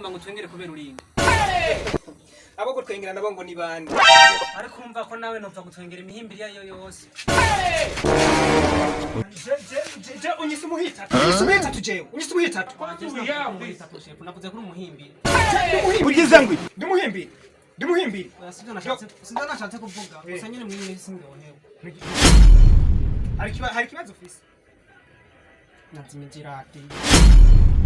Wagomba ngo utwengere kubera urinde? Abo gutwengera nabo ngo ni bande? Ariko urumva ko nawe nopfa gutwengera imihimbiri yayo yose. Je unyise umuhitatu, unyise umuhitatu, jewe unyise umuhitatu. Navuze kuri umuhimbiri. Ugize ngo Ndi umuhimbiri, ndi umuhimbiri. Oya, sivyo nashatse, sivyo nashatse kuvuga. Gusa nyene mw'iyi minsi sindyohewe. Hari ikibazo ufise? Nazimije iradiyo.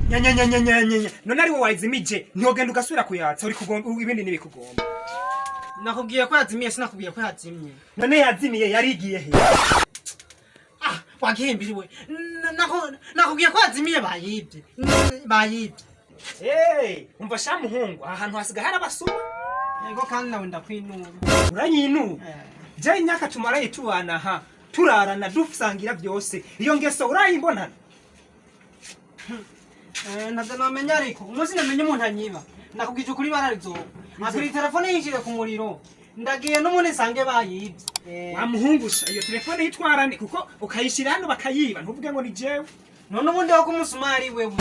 Nyanyanyanyanyanya, none ari wowe wayizimije, ntogenda ugasubira kuyatsa? Uri kugomba ibindi ntibikugomba. Nakubwiye ko yazimiye, sinakubwiye ko yazimye. None yazimiye yarigiye he? Ah, wagihimbiriwe. Nakubwiye ko yazimiye, bayibye. Bayibye. Hey, umva sha muhungu, aha hantu hasigaye hari abasuma. Yego, kandi nawe ndakwinura. Uranyinura? Eh. Je imyaka tumaraye tubana aha, turarana, dusangira byose, iyo ngeso urayimbonana? Eh, ntabyo namenya, ariko umunsi namenye umuntu anyiba, nakubwije ukuri bararizoba akiri telefone yinjire ku muriro, ndagiye n'ubundi nsange bayibye. Eh, Wa muhungu sha, iyo telefone yitwarane, kuko ukayishira hano bakayiba, ntuvuge ngo ni jewe. None ubundi wo kumusumari wewe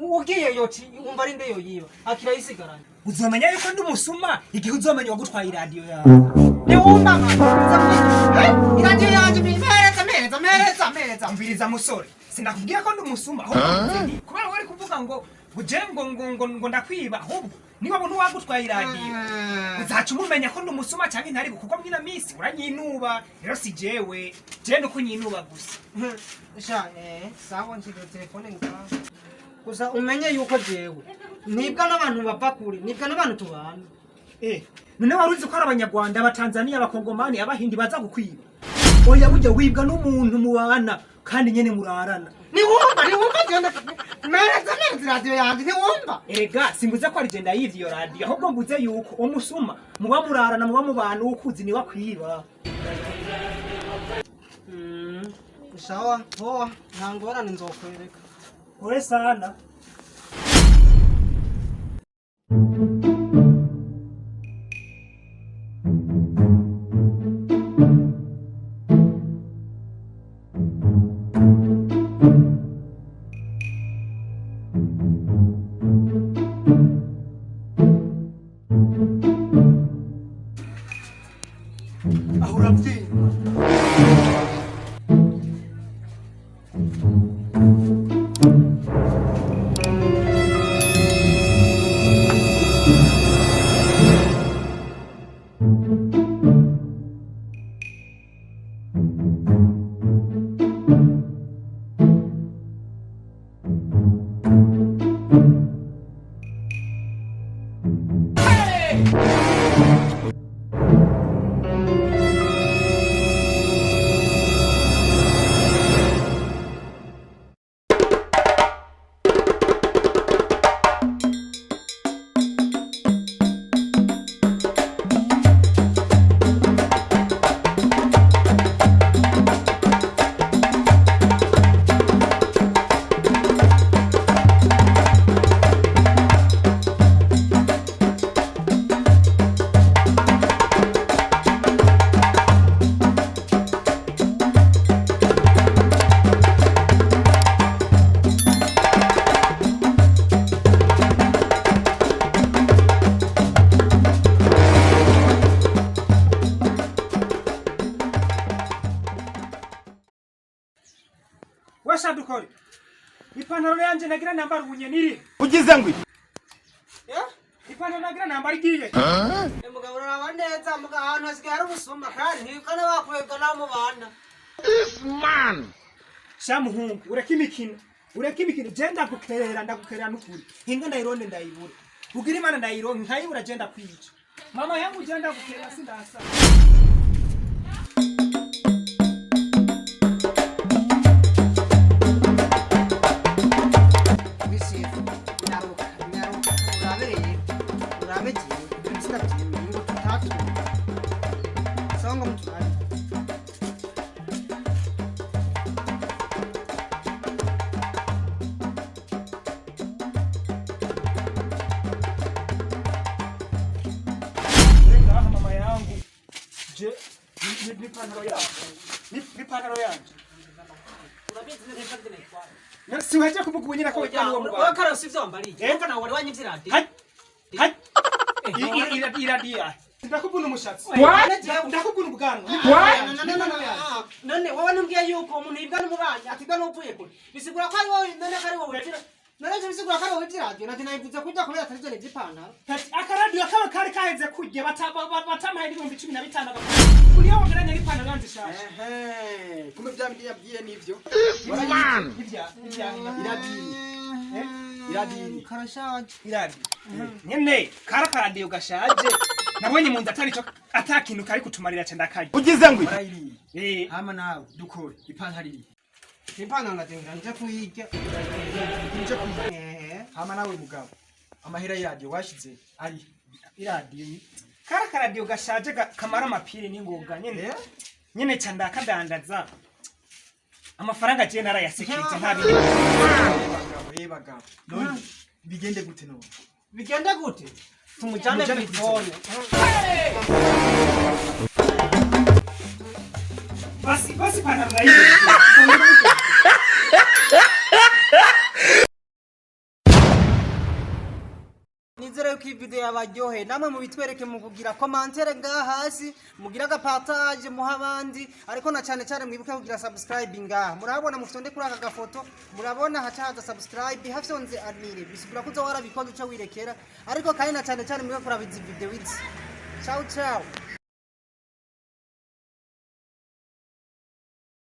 ugiye yoci wumva ari nde yoyiba akirayisigaranye? Uzomenya yuko ndi umusuma igihe uzomenya wagutwaye iradiyo yawe. Ntiwumva iradiyo yanjye? Mpereza, mpereza, mpereza, mpereza. Umviriza musore, sinakubwiye ko ndi umusuma, ahubwo kubera wari kuvuga ngo uje ngo ndakwiba, ahubwo niba bona uwagutwaye iradiyo uzaca umumenya ko ndi umusuma cyangwa intari, kuko mwina minsi uranyinuba. Rero si jewe, je nuko unyinuba gusa. Sha, sawa, nshyize telefone ngaho, gusa umenye yuko jewe nibwa n'abantu bava kure, nibwa n'abantu tubana. Eh, none wari uzi ko ari abanyarwanda, abatanzaniya, abakongomani, abahindi baza gukwiba? Oya, burya wibwa n'umuntu mubana kandi nyene murarana. Ntiwumva, ntiwumva, genda mpereza, mpereza iradiyo yanjye, ntiwumva? Erega simbuze ko ari je ndayivye iyo radiyo, ahubwo mbuze yuko umusuma muba murarana, muba mubana, ukuzi niwe akwiba. Sawa, poa, nta ngorane, nzokwereka. Pole sana. Aho urabyimba. Wesha dukore, ipantaro yanje nagira nambara ubunye niri? Ugize ngo Ipantaro nagira nambara igiye? Mugabo, uraraba neza mugabo, ahantu hasigaye hari ubusuma kandi ntibikane bakwebwa n'abo mubana. Sha muhungu, ureke imikino, ureke imikino. Je ndagukerera, ndagukerera n'ukuri. Hinga ndayironde ndayibura, ugira imana ndayironke, nkayibura je ndakwica mama yangu. Je ndagukerera, sindasa. Wisifu, nyaruka, nyaruka, urabe rero, urabe jewe sinabyemeye ngo tutatura songo muturabe. Je ngaha mama yangu, je n'ipantaro yanjye, n'ipantaro yanjye. Urabizi neza ko nayitwara. Si waje kuvuga ubu nyine ko witwa uwo mu Wowe Rwanda. karose ivyo wambariye. Eh? Urumva nawe wari wanyivye iradiyo. Hai. Hai. Iradiyo. Ndakubuna umushatsi. Ndakubuna ubwanwa. None wowe ntumbwiye yuko umuntu yibwa n'umubanyi atibwa n'uvuye kure, bisigura ko ari wowe. None ko ari wowe wivye, none ivyo bisigura ko ari wowe wivye iradiyo. Nanje nayivuze kurya kubera atari je nivye ipantaro. Akaradiyo kaba kari kaheze kurya batamuhaye 15,000 uriyo wageranya n'ipantaro yanze ishaje. Ehe, kumbe vya bindi yabwiye nivyo. Ibya ibya. Iradiyo. Iradiyo. Karashaje. Iradiyo nyene kari akaradiyo gashaje nabonye mu nzu atari ico ata kintu kari kutumarira ca ndakarya. Ugize ngo iki? Warayiriye. Eh. Hama nawe dukore ipantaro iri. Ipantaro ndazingira nje kuyirya. Nje kuyiga. Eh. Hama nawe mugabo. Amahera y'iradiyo washize ari. Iradiyo kari akaradiyo gashaje kamara amapiri n'ingoga nyene. Eh? Nyene ca ndakadandaza amafaranga je narayasekeje nta bindi. Bagabo, eh bagabo. None bigende gute none? Bigende gute? Tumujane Tumujane kw'ifone. Basi basi ipantaro nayibe. Nizere yuko iyi video yabaryoheye, namwe mubitwereke mu kugira commentaire ngaha hasi, mugira agapartage muha abandi, ariko na cyane cyane mwibuke kugira subscribe. Ngaha murabona mufite kuri aka gafoto, murabona haca haza subscribe hafyonze anire, bisigura ko uza warabikoze uca wirekera. Ariko kandi na cyane cyane mwibuke kuraba izi video izi. Ciao ciao.